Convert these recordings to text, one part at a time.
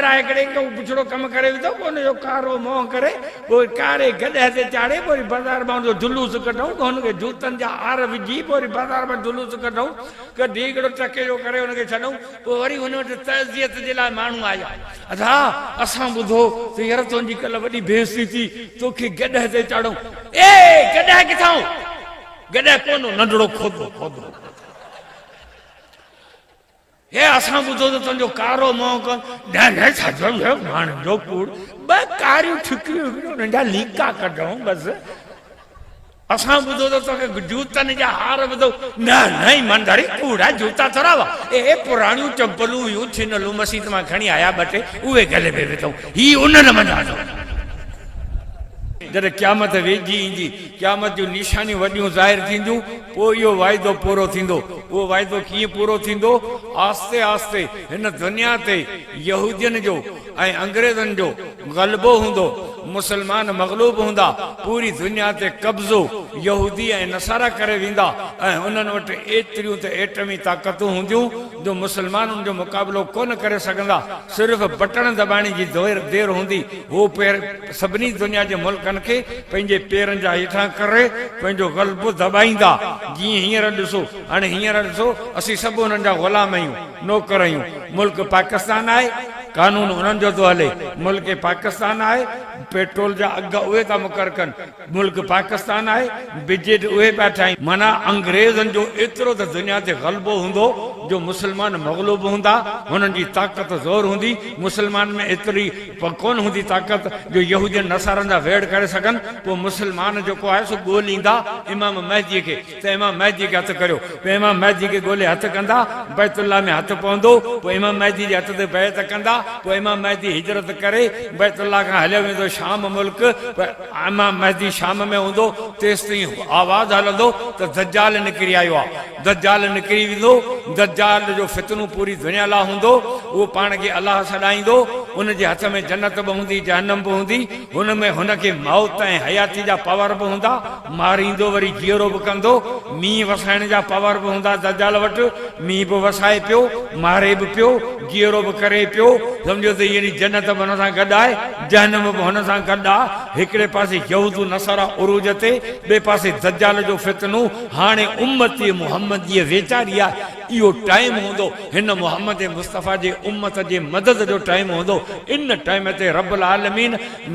همراهه هڪڙي ڪو بڇڙو ڪم ڪري وڌو، پوء ان جو ڪارو منهن ڪري، پوء ڪاري گڏهه تي چاڙهي، پوء وري بازار مان ان جو جلوس ڪڍون، پوء هن کي جوتن جا هار وجهي، پوء وري بازار مان جلوس ڪڍون، ڪڍي هڪڙو ٽڪي جو ڪري ان کي ڇڏون، پوء وري هن وٽ تعزيت جي لاء ماڻهو آيا. ادا! اسان ٻڌو ته يار تنهنجي ڪلهه وڏي بيعزتي ٿي، توکي گڏهه تي چاڙهيائون. اي! گڏهه ڪٿان هو؟ گڏهه ڪونه هو، ننڍڙو کودو، کودو هو. اي! اسان ٻڌو ته تنهنجو ڪارو منهن ڪونه. نه نه ڇا جو اهو ماڻهن جو ڪوڙ. ٻه ڪاريون ٺڪريون هڪڙيون انهن جا ليڪا ڪڍئون بس. اسان ٻڌو ته توکي جوتن جا هار وڌو. نه نه ايمانداري ڪوڙ آهي جوتا ٿورا هئا. اهي پراڻيون چمپلون هيون ڇنلون مسيت مان کڻي آيا ٻه ٽي اهي گلي ۾ وڌئون. هي انهن منجهان اٿو. جڏهن قيامت ويجهي ايندي، قيامت جون نشانيون وڏيون ظاهر ٿينديون، پوء اهو واعدو پورو ٿيندو. اهو واعدو ڪيئن پورو ٿيندو؟ آهستي آهستي هن دنيا تي يهودين جو ۽ انگريزن جو غلبو هوندو، مسلمان مغلوب هوندا، پوري دنيا تي قبضو يهودي ۽ نصارا ڪري ويندا ۽ انهن وٽ ايتريون ته ايٽمي طاقتون هونديون جو مسلمان ان جو مقابلو ڪونه ڪري سگهندا، صرف بٽڻ دٻائڻ جي دير هوندي، هو پير سڀني دنيا جي ملڪن کي پنهنجي پيرن جا هيٺان ڪري پنهنجو غلبو دٻائيندا، جيئن هينئر ڏسو، هاڻي هينئر ڏسو اسين سڀ انهن جا غلام آهيون، نوڪر آهيون، ملڪ پاڪستان آهي، قانون انهن جو ٿو هلي، ملڪ پاڪستان آهي، پيٽرول جا اگهه اهي ٿا مقرر ڪن، ملڪ پاڪستان آهي، بجيٽ اهي پيا ٺاهين. معنيٰ انگريزن جو ايترو ته دنيا تي غلبو هوندو جو مسلمان مغلوب هوندا، هنن جي طاقت زور هوندي، مسلمان ۾ ايتري ڪونه هوندي طاقت جو يهودين نصارن سان ويڙهه ڪري سگهن، پوء مسلمان جيڪو آهي سو ڳوليندا امام مهدي کي. ته امام مهدي کي هٿ ڪريو، پوء امام مهدي کي ڳولي هٿ ڪندا، بيت الله ۾ هٿ پوندو، پوء امام مهدي جي هٿ تي بيعت ڪندا، پوء امام مهدي هجرت ڪري بيت الله کان هليو ويندو شام ملڪ، پوء امام مهدي شام ۾ هوندو، تيستائين آواز هلندو ته دجال نڪري آيو آ، دجال نڪري ويندو، دجال جو فتنو پوري دنيا لا هوندو، اهو پاڻ کي الله سڏائيندو، ان جي هٿ ۾ جنت به هوندي جهنم به هوندي، هن ۾ هن کي موت ۽ حياتي جا پاور به هوندا، ماريندو وري جيئرو به ڪندو، مينهن وسائڻ جا پاور به هوندا دجال وٽ، مينهن به وسائي پيو، ماري به پيو، جيئرو به ڪري پيو، سمجهو ته يعني جنت به هن سان گڏ آهي، جهنم به هن سان گڏ آ، هڪڙي پاسي يهود و نصارا عروج تي، ٻئي پاسي دجال جو فتنو، هاڻي امت محمديء ويچاري آهي، اهو ٽائيم هوندو هن محمد مصطفيٰ جي امت جي مدد جو ٽائيم هوندو، ان ٽائيم تي رب العالمين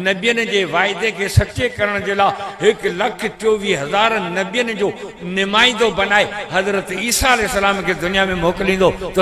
نبين جي واعدي کي سچي ڪرڻ جي لاء 1,24,000 نبين جو نمائندو بنائي حضرت عيسيٰ عليه السلام کي دنيا ۾ موڪليندو ته.